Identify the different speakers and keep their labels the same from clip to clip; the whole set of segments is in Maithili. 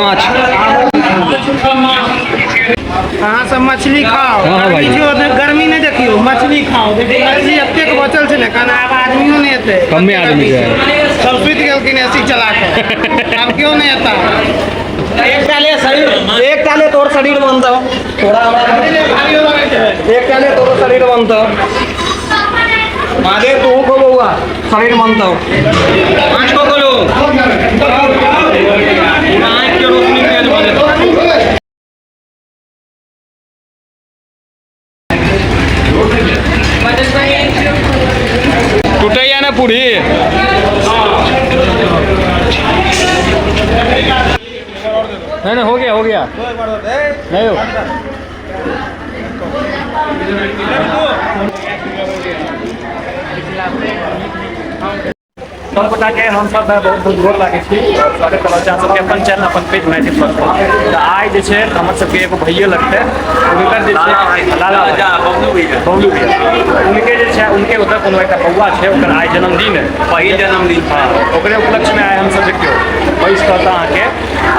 Speaker 1: माछ।
Speaker 2: अहाँ सब मछली खाओ।
Speaker 1: हाँ, भाई।
Speaker 2: गर्मी नहीं देखियो, मछली खाओ। देखियो मछली एतेक बचल छै ने, कन आब आदमियो नहीं एतै।
Speaker 1: कमे आदमी छै।
Speaker 2: सब सुति गेलखिन एसी चला के, आब केओ नहीं एता।
Speaker 1: एक टाले शरीर, एक टाले तोर शरीर बनतौ। तोरा हमरा एक टाले तोरो शरीर बनतौ। महादेव तू खो बौआ, शरीर बनतौ। पाँच को खोलो। आँख के रोशनी तेज भऽ जेतौ। टूटैया ना पूरी। नहीं नहीं, हो गया, हो गया। नहीं हो।
Speaker 3: सब गोटा के हम सब बहुत बहुत गोर लागै छी। स्वागत करऽ चाहै सबके अपन चैनल अपन पेज मैथिल पर। तऽ आइ जे छै हमर सबके एगो भैये लगतै, हुनकर जे छै लाला बबलू भैया, बबलू भैया, उनके जे छै उनके ओतऽ कोनो एकटा बौआ छै, ओकर आइ जन्मदिन है,
Speaker 4: पहिल जन्मदिन।
Speaker 3: हाँ, ओकरे उपलक्ष्यमे आइ हमसब देखियौ बैस कऽ तऽ अहाँके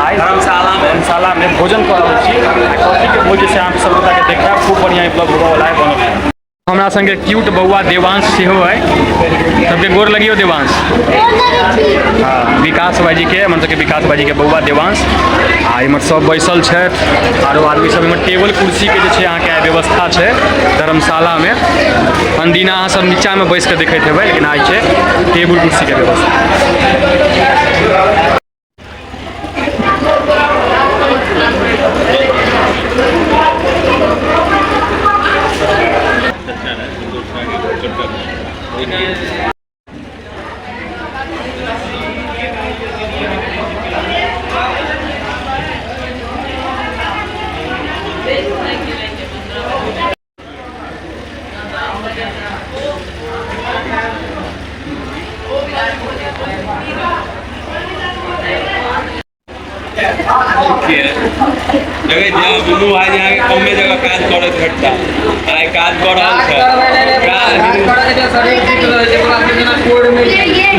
Speaker 3: आइ
Speaker 4: धर्मशालामे
Speaker 3: धर्मशालामे भोजन कऽ रहल छी। आ कथीके भोज छै अहाँ सब गोटाके देखायब, खूब बढ़िआँ ब्लॉग होबऽवला है बनल। हमरा संगे क्यूट बौआ देवांश सेहो है, सबके गोर लगियो देवांश। हाँ, विकास भाईजी के, हमर सबके विकास भाईजी के बौआ देवांश। आ इम्हर सब बैसल छथि, आरो आदमी सब। इम्हर टेबल कुर्सी के जे छै अहाँके आइ व्यवस्था छै धर्मशालामे। अनदिना अहाँ सब नीचामे बैस कऽ देखैत हेबै, लेकिन आइ छै टेबुल कुर्सी के व्यवस्था।
Speaker 4: देखै छियै दुनू भाई जे अहाँके कमे जगह काज करैत भेटता। आइ काज कऽ रहल छै।
Speaker 1: शरीर फिट रहै छै, ओकरा जेना कोढ़ नहि।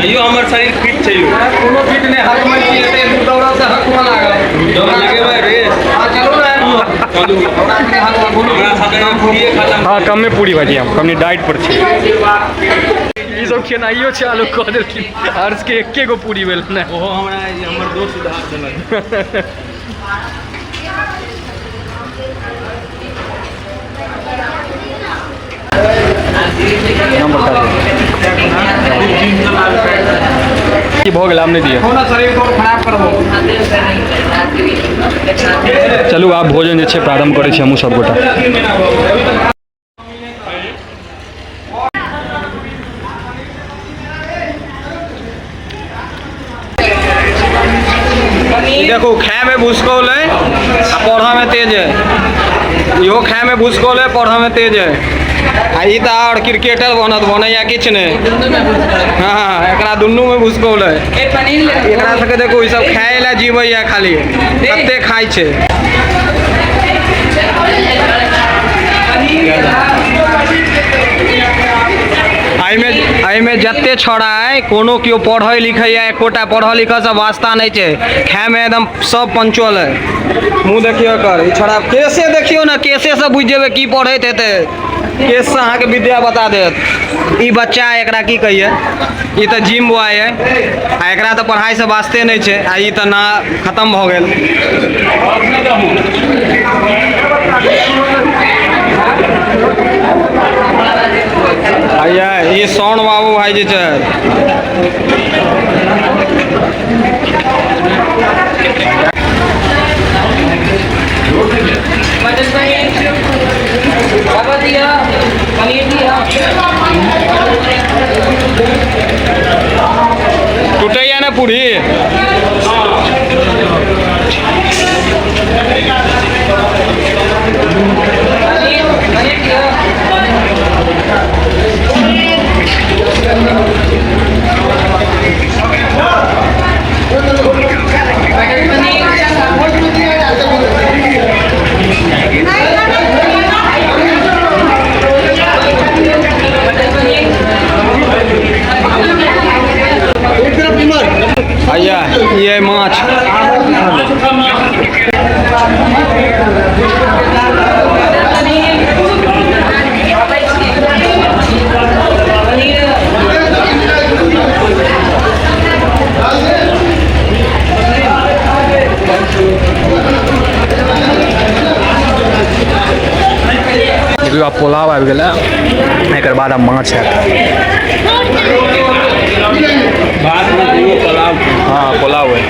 Speaker 4: तैयो हमर शरीर फिट छै यौ।
Speaker 1: कोनो फिट नहि, हकमै छी एते दूर दौड़ब तऽ हकमऽ लागब।
Speaker 4: दौड़ लगेबै रेस।
Speaker 1: हँ, चलू ने।
Speaker 4: चलू।
Speaker 1: हमरा सबके हकमऽ बोलू।
Speaker 4: हमरा सबके पूरिये खतम।
Speaker 3: हाँ, कमे पूरी भाजी, हम कमनी डाइट पर छी। ई सब खेनाइयो चालू कऽ देलखिन। हर्ष के एके गो पूरी भेल ने।
Speaker 4: ओहो हमरा हमर दोस्त उधार देलक।
Speaker 3: की भऽ गेल, आब नहि दिअ।
Speaker 1: कोनो शरीर तोर खराब करबो।
Speaker 3: चलू आब भोजन जे छै प्रारम्भ करै छी हमहूँ सब गोटा।
Speaker 1: देखू खाय में भुसकौल है आ पढ़ऽ में तेज है। इहो खाय में भुसकौल है, पढ़ऽ में तेज है। आ ई तऽ आओर क्रिकेटर बनत, बनैया किछु नहि। हाँ, एकरा दुनू में भुसकौल है। एकरा सबके देखू ई सब खाय लए जीवैया, खाली कते खाइ छै। एहिमे जते छौड़ा है कोनो केओ पढ़ै लिखैया, एकोटा पढ़ऽ लिखऽ से वास्ता नहि छै। खायमे एकदम सब पंचुअल है। मुँह देखियौ एकर, ई छौड़ा केसे देखियौ ने, केसे से बुझि जेबै की पढ़ैत हेतै। केस से अहाँके विद्या बता देत। ई बच्चा है, एकरा की कहिए, ई तऽ जिम बॉय है आ एकरा तऽ पढ़ाइ से वास्ते नहि छै। आ ई तऽ ना खत्म भऽ गेल। भैया ई सोन बाबू भाई जी छै।
Speaker 3: टूटैया ना पूरी। देखियौ आब पुलाव आबि गेलै, एकर बाद आब माछ आयत। हाँ पुलाव है।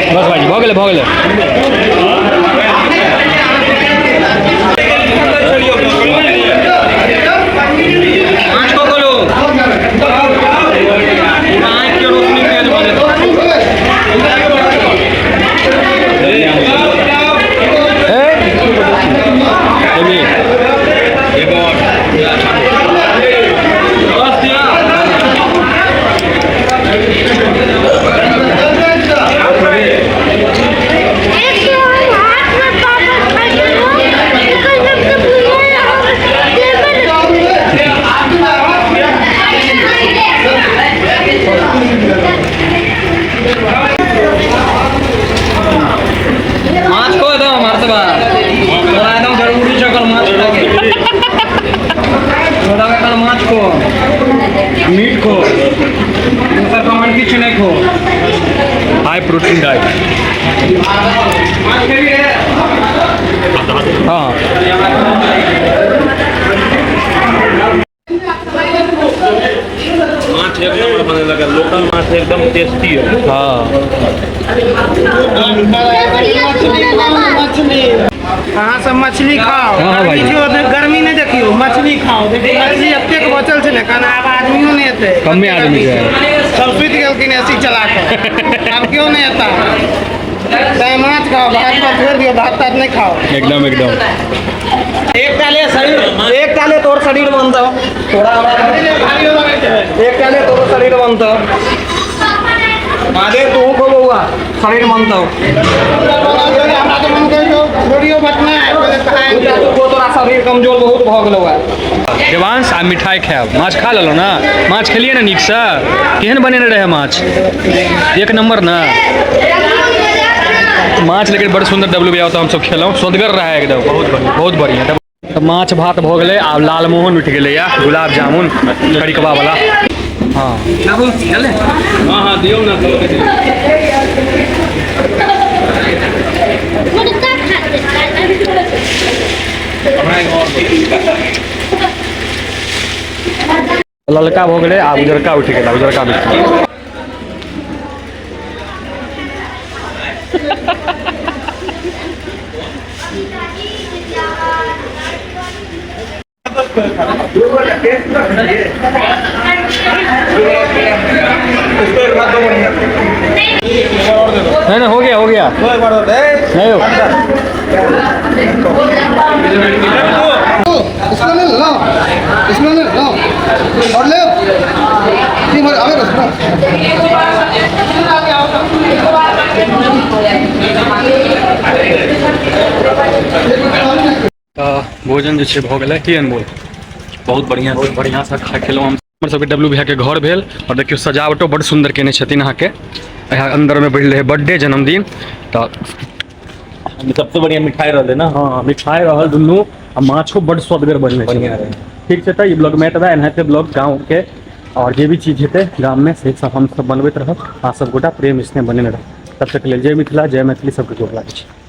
Speaker 3: बस भाई भऽ गेलै, भऽ गेलै।
Speaker 1: माछ को बोलो, आँख के रोशनी तेज भऽ जेतौ। माछ को एकदम हर्षबा तोरा एकदम जरूरी छै एकर माछ खाइके। तोरा एकर माछ खो, मीट खो, दोसर सामान किछु नहि खो।
Speaker 3: हाई प्रोटीन डाइट।
Speaker 1: माछ खेबी रे?
Speaker 3: हाँ।
Speaker 4: माछ एक नंबर बनेलक है, लोकल माछ एकदम टेस्टी है।
Speaker 3: हाँ।
Speaker 2: अहाँ सब मछली खाओ।
Speaker 3: हाँ, भाई।
Speaker 2: गर्मी नहि देखियौ, मछली खाओ। देखियौ मछली एतेक बचल छै ने, कन आब आदमियो नहि एतै।
Speaker 3: कमे आदमी छै।
Speaker 2: सब सुति गेलखिन एसी चला कऽ, आब केओ नहि एता। तैं माछ खाओ, भात पर छोड़ि दियौ, भात तात नहि खाओ।
Speaker 3: एकदम एकदम।
Speaker 1: एक टाले शरीर, एक टाले तोर शरीर बनतौ तोरा, हमरा एक टाले तोरो शरीर बनतौ। महादेव तू खो बौआ, शरीर बनतौ।
Speaker 2: हमरा तऽ मन कहियौ छोड़ियौ बटना।
Speaker 1: तोरा शरीर कमजोर बहुत भऽ गेलौ है।
Speaker 3: देवांश आ मिठाई खायब। माछ खा लेलहुँ ने? माछ खेलियै ने नीकसँ? केहन बनेने रहै माछ? एक नंबर ने माछ, लेकिन बड़ सुन्दर। डब्लू भैया तऽ हमसब खेलहुँ, स्वदगर रहै एकदम, बहुत बढ़िआँ, बहुत बढ़िआँ। तऽ माछ भात भऽ गेलै, आब लालमोहन उठि गेलैया, गुलाब जामुन करिकबा वाला। हाँ।
Speaker 4: हाँ हाँ, दियौ ना।
Speaker 3: ललका भऽ गेलै, आब उजरका उठि गेलै, उजरका बिस्कुट। नहीं नहीं, हो गया, हो गया। नहीं हो।
Speaker 5: इसमें ले लो, इसमें ले लो और ले तीन बार आवे बस।
Speaker 3: तऽ भोजन जे छै भऽ गेलै। की अनमोल?
Speaker 4: बहुत बढ़िया।
Speaker 3: बहुत बढ़िआँसँ खा खेलहुँ हम। हमर सबके डब्लू भैयाके घर भेल और देखियौ सजावटो बड़ सुन्दर केने छथिन अहाँके। यहाँ अन्दरमे बढ़ि रहै बर्थडे, जन्मदिन तऽ
Speaker 4: सबसे बढ़िया मिठाई रहलै ना।
Speaker 3: हाँ, मिठाई रहल दुनू आ माछो बड़ स्वदगर बनलै।
Speaker 4: बढ़िया रहै।
Speaker 3: ठीक छै, तऽ ई ब्लॉग में एतबे। एनाहिते ब्लॉग गाँवके और जे भी चीज हेतै गाममे से सब हमसब बनबैत रहब। अहाँ सब गोटा प्रेम स्नेह बनेने रहब। तब तक लेल जय मिथिला, जय मैथिली। सबके गोर लागै छी।